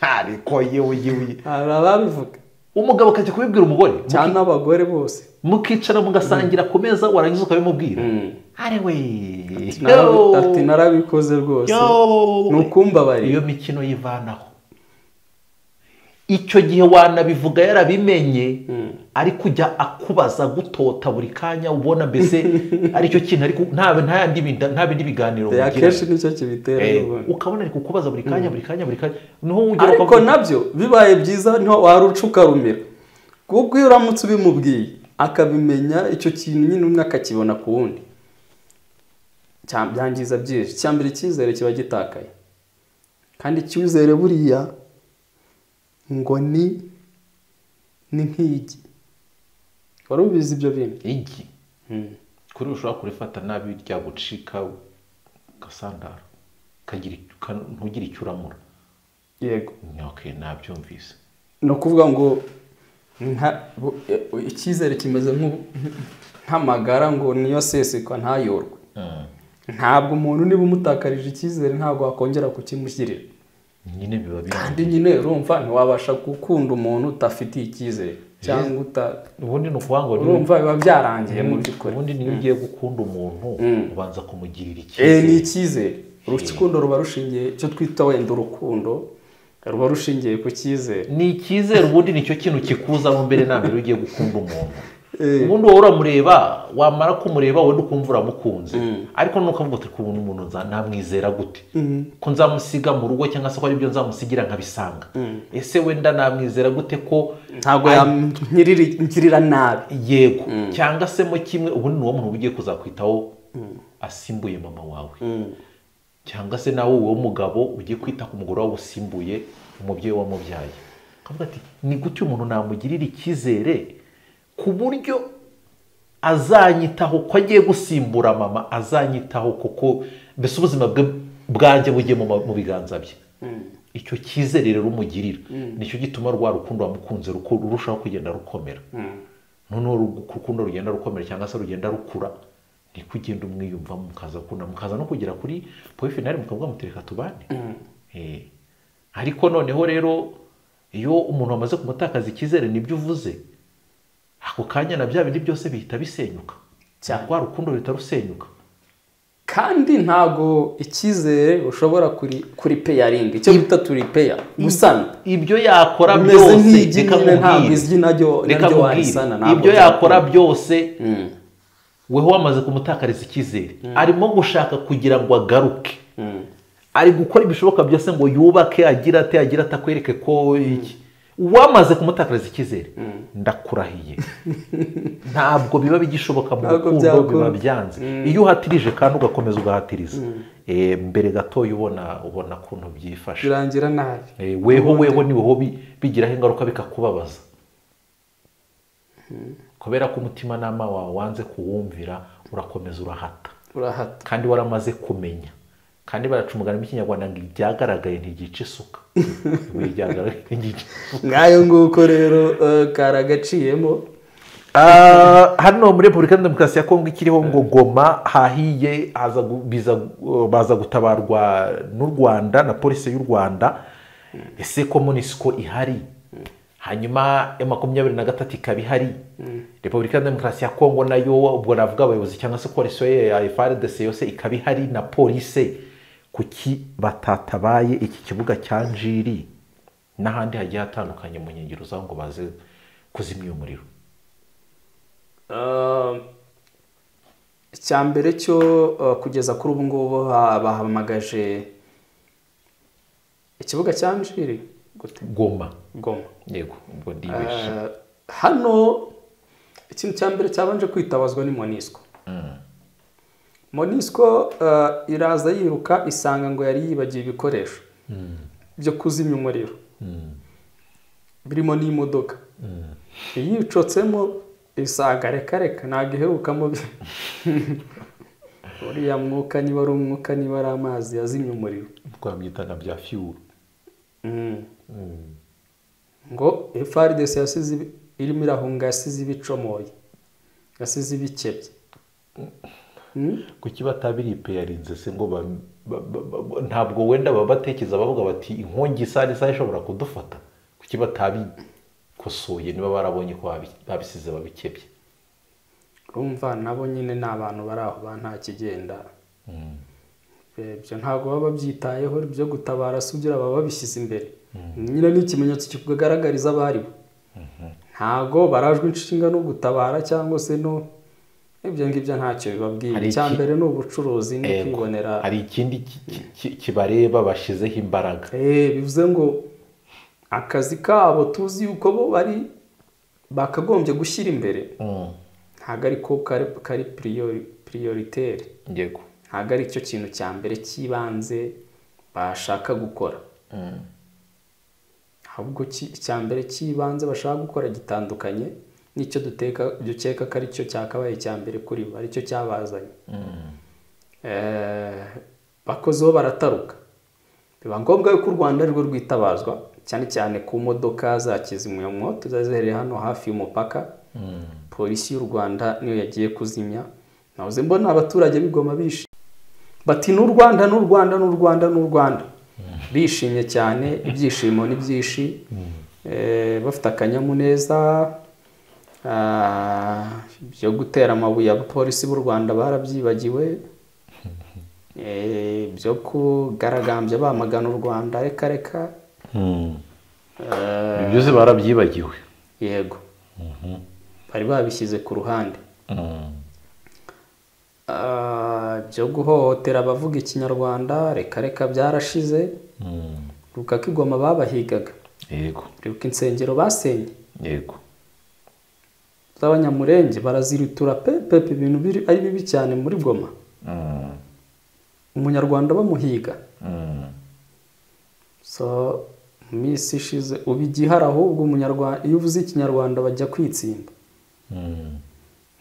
ariko yewe yewe. Arababivuga. Umugabo akajya kubibwira umugore cyane abagore bose. Mukicara mugasangira ku meza warangiza ukabimubwira. Arewe. Ati narabikoze rwose. Nukumbabari. Iyo mikino yivanaho. Icyo gihe wanabivuga yarabimenye ari kujya akubaza gutota buri kanya ubona mbese aricyo kintu ariko nta bindi biganiro mugira. Akenshi nicyo kibitera ukabona ari kukubaza buri kanya buri kanya buri kanya. Niho ugera ariko nabyo bibaye byiza niho waruca ukarumira, kuko iyo uramutse ubimubwiye akabimenya icyo kintu nyine umwe akakibona ku wundi byangiza byinshi. Icya mbere icyizere kiba gitakaye, kandi icyizere buriya Ngo ni nk'igi. Wari ubizi ibyo bintu? Igi kuri ushobora kurifata nabi ryagucika ugasandara, ntugire icyo uramura. Yego. Okay, nabyumvise. Ni ukuvuga ngo icyizere kimeze nk'amagara ngo niyo sesekwa ntayorwe. Ntabwo umuntu niba umutakarije icyizere ntabwo wakongera kukimushyirira. Nyine biba biri. Kandi nyine urumva ntiwabasha gukunda umuntu utafitiye icyizere cyangwa ubundi ni ukuvuga ngo urumva biba byarangiye mu by'ukuri. Ubundi niyo ugiye gukunda umuntu ubanza kumugirira icyizere. Ni icyizere. Urukundo ruba rushingiye, icyo twita wenda urukundo ruba rushingiye ku cyizere. Ni icyizere ubundi nicyo kintu kikuzamo mbere na mbere ugiye gukunda umuntu. Ubundi wowe uramureba, wamara kumureba wowe ukumva uramukunze, ariko nukavuga uti kubona umuntu namwizera gute, ko nzamusiga mu rugo cyangwa se ko ari byo nzamusigira nkabisanga, ese wenda namwizera gute ko ntabwo yangirira nabi? Yego. Cyangwa se mo kimwe ubundi ni uwo muntu ugiye kuzakwitaho asimbuye mama wawe, cyangwa se nawe uwo mugabo ugiye kwita ku mugore wawe usimbuye umubyeyi wamubyaye. Akavuga ati ni gute umuntu namugirira icyizere ku buryo azanyitaho ko agiye gusimbura mama, azanyitaho kuko mbese ubuzima bwe bwanjye bugiye mu biganza bye. Icyo cyizere rero umugirira nicyo gituma rwa rukundo wamukunze rurushaho kugenda rukomera. Noneho urukundo rugenda rukomera cyangwa se rugenda rukura, niko ugenda umwiyumva mukaza gukunda, mukaza no kugera kuri point finale mukavuga mutereka tubane. Ariko noneho rero iyo umuntu amaze kumutakaza icyizere nibyo uvuze, ako kanya na bya bindi byose bihita bisenyuka, cyangwa rukundo ruhita rusenyuka. Kandi ntago icyizere ushobora kuri peyaringa, icyo bita turi peya gusana. Ibyo yakora byose reka nkubwire, ibyo yakora byose weho wamaze kumutakariza icyizere, arimo gushaka kugira ngo agaruke, ari gukora ibishoboka byose ngo yubake, agira ate agira atakwereke ko iki. Wamaze kumutakariza icyizere, ndakurahiye ntabwo biba bigishoboka mu rukundo, biba byanze. Iyo uhatirije kandi ugakomeza ugahatiriza, mbere gato ubona kuntu byifashe birangira nabi. Weho ni weho bigiraho ingaruka bikakubabaza, kubera ko umutimanama wawe wanze kuwumvira, urakomeza urahata kandi waramaze kumenya. Kandi baraca umugani mu Kinyarwanda ngo ibyagaragaye ntigica isuka. Ngayo nguko rero karagaciyemo. Hano muri Repubulika Demokarasi ya Kongo ikiriho ngo Goma hahiye, baza gutabarwa n'u Rwanda na polisi y'u Rwanda. Ese ko MONUSCO ihari, hanyuma M23 ikaba ihari, Repubulika Demokarasi ya Kongo nayo ubwo navuga abayobozi cyangwa se coalition ya FARDC yose ikaba ihari na polisi, kuki batatabaye iki kibuga cya Njiri n'ahandi hagiye hatandukanye mu nkengero zaho ngo baze kuzimya umuriro? Icya mbere cyo kugeza kuri ubu ngubu bahamagaje ikibuga cya Njiri gute? Goma. Yego, ubwo ndibeshe. Hano ikintu cya mbere cyabanje kwitabazwa ni MONUSCO. MONUSCO iraza yiruka isanga ngo yari yibagiye ibikoresho byo kuzimya umuriro, birimo n'imodoka. Yicotsemo isanga reka reka ntabwo iherukamo. Uriya mwuka niba ari umwuka niba ari amazi yazimya umuriro, twabyita nka bya fuel. Ngo FARDC yasize irimo irahunga, yasize ibicomoye, yasize ibikebye. Kuki batabiripeyarinze se ngo ntabwo wenda babatekereza bavuga bati inkongi isa n'isaha ishobora kudufata? Kuki batabikosoye niba barabonye ko babisize babikebye? Urumva nabo nyine ni abantu bari aho ba nta kigenda. Ibyo ntabwo baba babyitayeho, ibyo gutabara sugira baba babishyize imbere. Nyine ni ikimenyetso kikugaragariza abari bo. Ntabwo barajwe inshinga no gutabara cyangwa se no ibyo ngibyo ntacyo bibabwiye. Icya mbere ni ubucuruzi no kwibonera. Hari ikindi kibareba bashizeho imbaraga. Bivuze ngo akazi kabo tuzi yuko bo bari bakagombye gushyira imbere, ntabwo ariko kari prioritaire. Yego. Ntabwo ari cyo kintu cya mbere cy'ibanze bashaka gukora. Ahubwo icya mbere cy'ibanze bashaka gukora gitandukanye n'icyo dukeka ko aricyo cyakabaye icya mbere kuri bo, aricyo cyabazanye. Bakozeho barataruka, biba ngombwa yuko u Rwanda arirwo rwitabazwa, cyane cyane ku modoka za kizimyamwoto zari ziherereye hano hafi y'umupaka. Polisi y'u Rwanda niyo yagiye kuzimya. Nahoze mbona abaturage b'Igoma bishimye bati n'u Rwanda, n'u Rwanda, n'u Rwanda, n'u Rwanda, bishimye cyane, ibyishimo ni byinshi, bafite akanyamuneza. Byo gutera amabuye abapolisi b'u Rwanda barabyibagiwe, byo kugaragambya bamagana u Rwanda reka reka. Byose barabyibagiwe. Yego, bari babishyize ku ruhande. Byo guhohotera abavuga ikinyarwanda reka reka byarashize. Ruka ko Igoma babahigaga. Yego. Ruka insengero basenye. Yego. Z'abanyamurenge baraziritura pe pe, ibintu biri ari bibi cyane muri Goma. Umunyarwanda bamuhiga. So minsi ishize ubigihara, ahubwo umunyarwanda iyo uvuze ikinyarwanda bajya kwitsimba.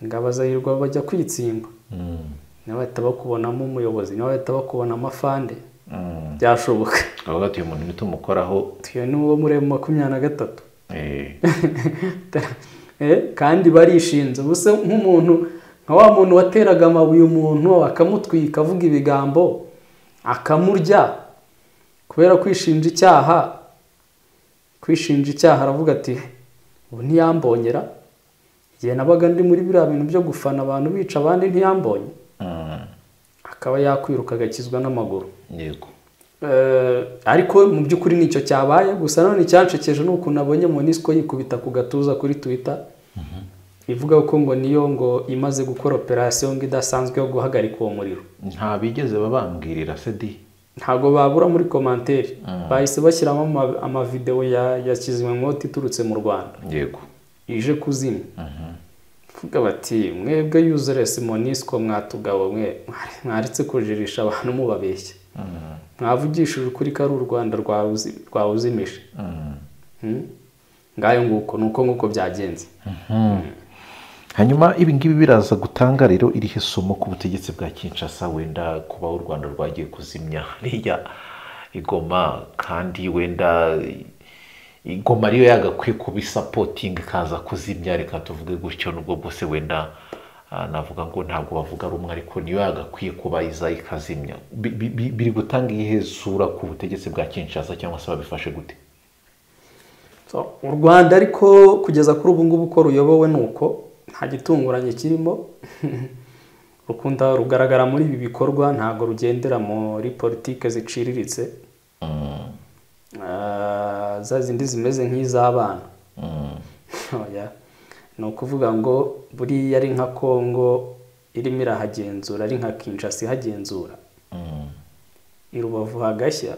Ngabazahirwa bajya kwitsimba. Nawe bahita bakubonamo umuyobozi, nawe bahita bakubonamo afande. Byashoboka. Avuga ati uyu muntu nitumukoraho tuyo ni uwo muri 23. Kandi barishinze ubuse nk'umuntu nka wa muntu wateraga amabuye umuntu akamutwika avuga ibigambo akamurya kubera kwishinja icyaha. Kwishinja icyaha aravuga ati ubu ntiyambonyera, igihe nabaga ndi muri biriya bintu byo gufana abantu bica abandi ntiyambonye. Akaba yakwiruka agakizwa n'amaguru. Yego. Ariko mu by'ukuri nicyo cyabaye. Gusa none icyanshekeje ni ukuntu nabonye Monusco yikubita ku gatuza kuri Twitter ivuga ko ngo niyo ngo imaze gukora operation ngo idasanzwe yo guhagarika uwo muriro. Nta bigeze babambwirira sedi, ntago babura muri commentaire. Bahise bashyiramo amavideo ya kizimyamwoto iturutse mu Rwanda. Yego. Ije kuzimya. Vuga bati mwebwe useless Monusco mwatugabo mwe mwaretse kujirisha abantu mubabeshya. Mwavugishije ukuri ko ari u Rwanda rwawuzimisha. Ngayo nguko nuko nguko byagenze. Hanyuma ibi ngibi biraza gutanga rero irihe somo ku butegetsi bwa Kinshasa, wenda kuba u Rwanda rwagiye kuzimya hariya Igoma, kandi wenda Igoma ariyo yagakwiye kuba isapotinga ikaza kuzimya, reka tuvuge gutyo, nubwo bwose wenda navuga ngo ntabwo bavuga rumwe, ariko niyo yagakwiye kuba iza ikazimya. Biri gutanga iyihe sura ku butegetsi bwa Kinshasa, cyangwa se babifashe gute? So, u Rwanda ariko kugeza kuri ubu ngubu uko ruyobowe nuko nta gitunguranye kirimo. Rukunda rugaragara muri ibi bikorwa, ntago rugendera muri politike ziciriritse. Za zindi zimeze nk'iz'abana. Ni ukuvuga ngo buriya ari nka Kongo irimo irahagenzura, ari nka Kinshasa ihagenzura. I Rubavu hagashya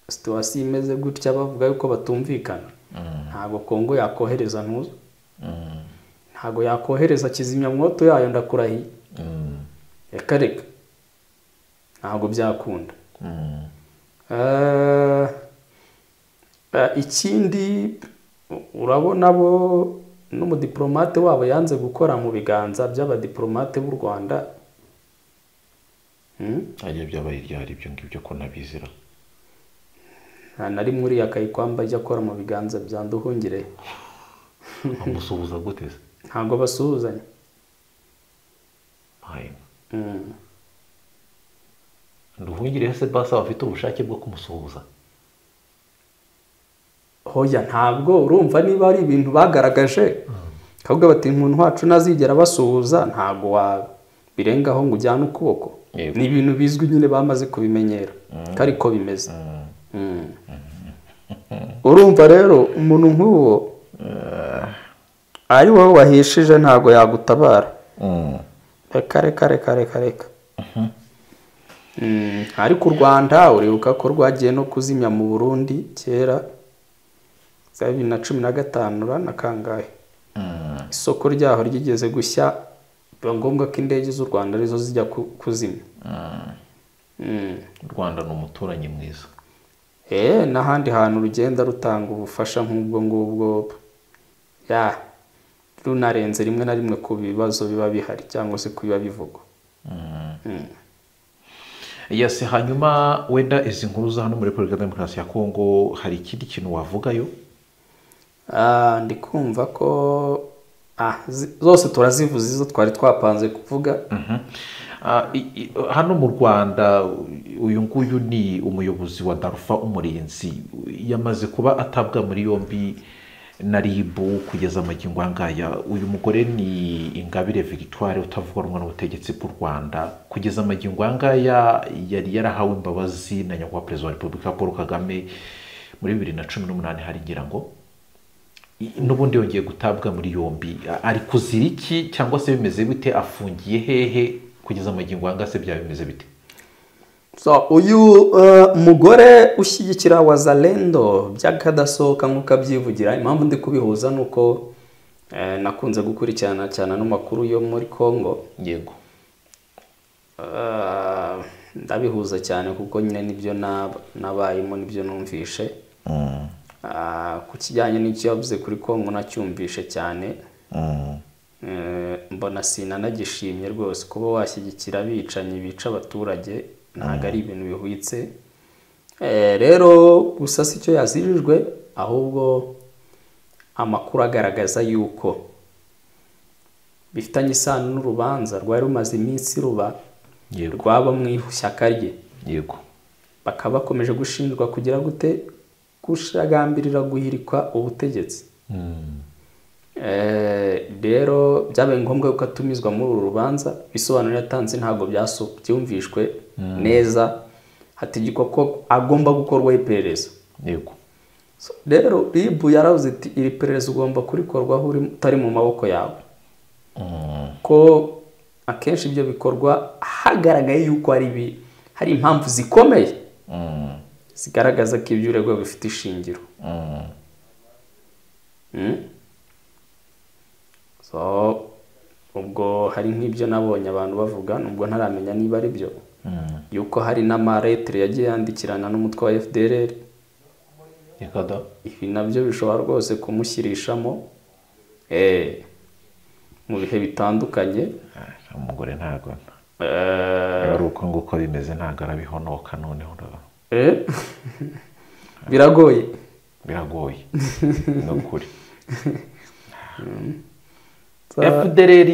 situwasiyo imeze gutya, bavuga yuko batumvikana. Ntago Kongo yakohereza ntuzo, ntago yakohereza kizimyamwoto yayo, ndakurahiye. Reka reka ntago byakunda. Ikindi urabona bo n'umudiplomate wabo yanze gukora mu biganza by'abadiplomate b'u Rwanda. Ajya byabaye ryari ibyo ngibyo ko nabizira? Nta nari muri Kayikwamba ajya akora mu biganza bya Nduhungire. Amusuhuza gute se? Ntabwo basuhuzanya. Nduhungire se basa bafite ubushake bwo kumusuhuza? Hoya ntabwo, urumva niba ari ibintu bagaragaje kavuga bati umuntu wacu nazigera basuhuza, ntabwo wabirengaho ngo ujyane ukuboko. Ni ibintu bizwi nyine, bamaze kubimenyera kariko bimeze. Urumva rero umuntu nk'uwo ari wowe wahishije ntabwo yagutabara. Reka reka reka reka reka. Ariko u Rwanda uribuka ko rwagiye no kuzimya mu Burundi kera za 2015 na kangahe. Isoko ryaho ryigeze gushya, biba ngombwa ko indege z'u Rwanda arizo zijya kuzimya. U Rwanda ni umuturanyi mwiza. N'ahandi hantu rugenda rutanga ubufasha nk'ubwo ngubwo, ya runarenze rimwe na rimwe ku bibazo biba bihari cyangwa se ku biba bivugwa. Yes, hanyuma wenda izi nkuru za hano muri Repubulika ya Demokarasi ya Kongo hari ikindi kintu wavugayo? Ndi kumva ko zose turazivuze izo twari twapanze kuvuga. Hano mu Rwanda uyu nguyu ni umuyobozi wa Darufa Umurinzi, yamaze kuba atabwa muri yombi na RIB kugeza amagingo aya. Uyu mugore ni Ingabire Victoire utavuga rumwe n'ubutegetsi bw'u Rwanda. Kugeza amagingo aya yari yarahawe imbabazi na nyakubahwa Perezida wa Repubulika Paul Kagame muri 2018, hari ngira ngo n'ubundi yongeye gutabwa muri yombi. Ari kuzira iki cyangwa se bimeze bite? Afungiye hehe kugeza amagingo aya se byaba bimeze bite? So, uyu mugore ushyigikira Wazalendo by'akadasohoka nk'uko abyivugira, impamvu ndi kubihuza nuko nakunze gukurikirana cyane n'amakuru yo muri Congo. Yego. Ndabihuza cyane kuko nyine nibyo nabayemo, nibyo numvishe. Ku kijyanye n'icyo yavuze kuri Congo nacyumvishe cyane. Mbona sinanagishimye rwose kuba washyigikira abicanyi bica abaturage, ntabwo ari ibintu bihwitse. Rero gusa si cyo yazirijwe, ahubwo amakuru agaragaza yuko bifitanye isano n'urubanza rwari rumaze iminsi ruba rwaba mu ishyaka rye. Yego. Bakaba bakomeje gushinjwa kugira gute, gushagambirira guhirikwa ubutegetsi. Rero byabaye ngombwa ko atumizwa muri uru rubanza, bisobanuro yatanze ntabwo byumvishwe neza, hategekwa ko agomba gukorwaho iperereza. Yego. Rero RIB yaravuze iti iri perereza ugomba kurikorwaho utari mu maboko yawe, ko akenshi ibyo bikorwa hagaragaye yuko hari impamvu zikomeye zigaragaza ko ibyo uregwa bifite ishingiro. So ubwo hari nk'ibyo nabonye abantu bavuga, nubwo ntaramenya niba ari byo, yuko hari n'amaretere yagiye yandikirana n'umutwe wa FDLR. Ibi nabyo bishobora rwose kumushyirishamo mu bihe bitandukanye. Umugore ntago ari uko nguko bimeze, ntago arabihonoka noneho. Biragoye, biragoye ni ukuri. FDLR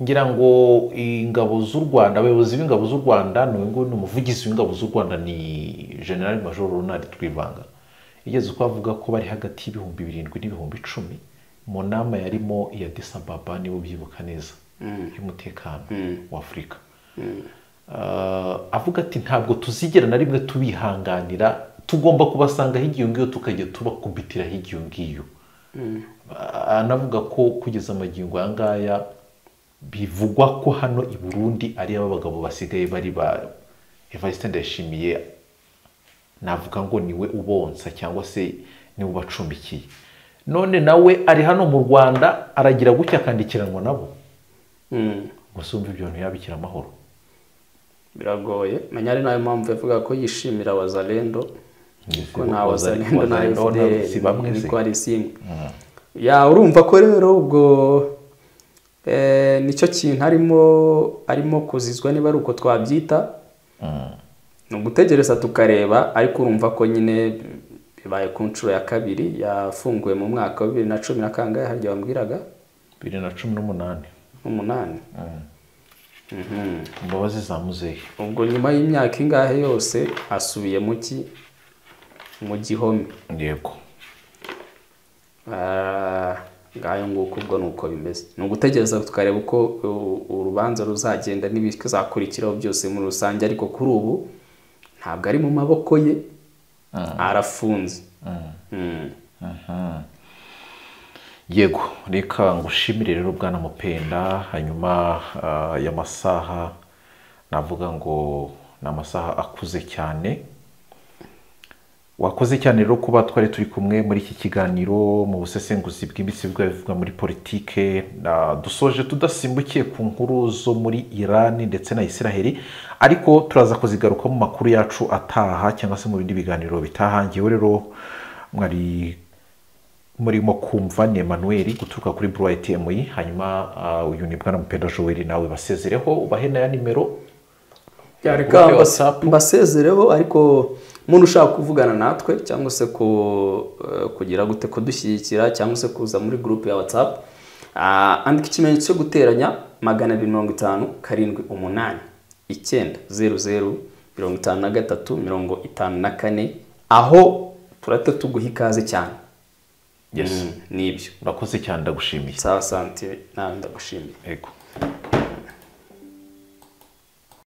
ngira ngo ingabo z'u Rwanda, abayobozi b'ingabo z'u Rwanda, ni umuvugizi w'ingabo z'u Rwanda ni General Major Ronald Rwivanga, igeze uko avuga ko bari hagati y'ibihumbi 7 n'ibihumbi 10 mu nama yarimo iya Addis Ababa, nibo byibuka neza, y'umutekano wa Afurika. Avuga ati ntabwo tuzigera na rimwe tubihanganira, tugomba kubasanga higiyo ngiyo tukajya tubakubitira higiyo ngiyo. Anavuga ko kugeza amagingo aya ngaya bivugwa ko hano i Burundi ari abagabo basigaye bari ba Evariste Ndayishimiye, navuga ngo niwe ubonsa cyangwa se niwe ubacumbikiye. None nawe ari hano mu Rwanda aragira gutya akandikiranwa nabo. Gusa umva ibyo bintu yabikira amahoro. Biragoye. Menya ari nayo mpamvu yavuga ko yishimira Wazalendo, ko nta Wazalendo na FDL si bamwe se niko ari simwe. Ya urumva ko rero ubwo nicyo kintu arimo kuzizwa, niba ari uko twabyita. Ni ugutegereza tukareba, ariko urumva ko nyine bibaye ku nshuro ya kabiri, yafunguwe mu mwaka wa 2010 na kangahe harya wambwiraga? 2018. 8. Imbabazi za muzehe. Ubwo nyuma y'imyaka ingahe yose asubiye mu gihome. Yego. Ngayo nguko ubwo nuko bimeze. Ni ugutegereza tukareba uko urubanza ruzagenda n'ibizakurikiraho byose muri rusange, ariko kuri ubu ntabwo ari mu maboko ye, arafunze. Yego, reka ngushimire rero bwana Mupenda. Hanyuma ya masaha navuga ngo ni amasaha akuze cyane, Wakoze cyane rero kuba twari turi kumwe muri iki kiganiro mu busesenguzi bwimbitse bw'ibivugwa muri politike. Dusoje tudasimbukiye ku nkuru zo muri Iran ndetse na Israel, ariko turaza kuzigaruka mu makuru yacu ataha cyangwa se mu bindi biganiro bitaha. Ngewe rero mwari murimo kumva ni Emmanuel guturuka kuri Blue ITMI, hanyuma uyu ni Bwana Mupenda Joel, nawe basezereho ubahe na ya nimero. Reka mbasezereho, ariko umuntu ushaka kuvugana natwe cyangwa se kugira gute kudushyigikira cyangwa se kuza muri groupe ya WhatsApp, andika ikimenyetso cyo guteranya 250 7 8 9 00 53 54, aho turahita tuguha ikaze cyane. Yes, nibyo. Urakoze cyane, ndagushimiye. Sawa, sante, nawe ndagushimiye. Yego.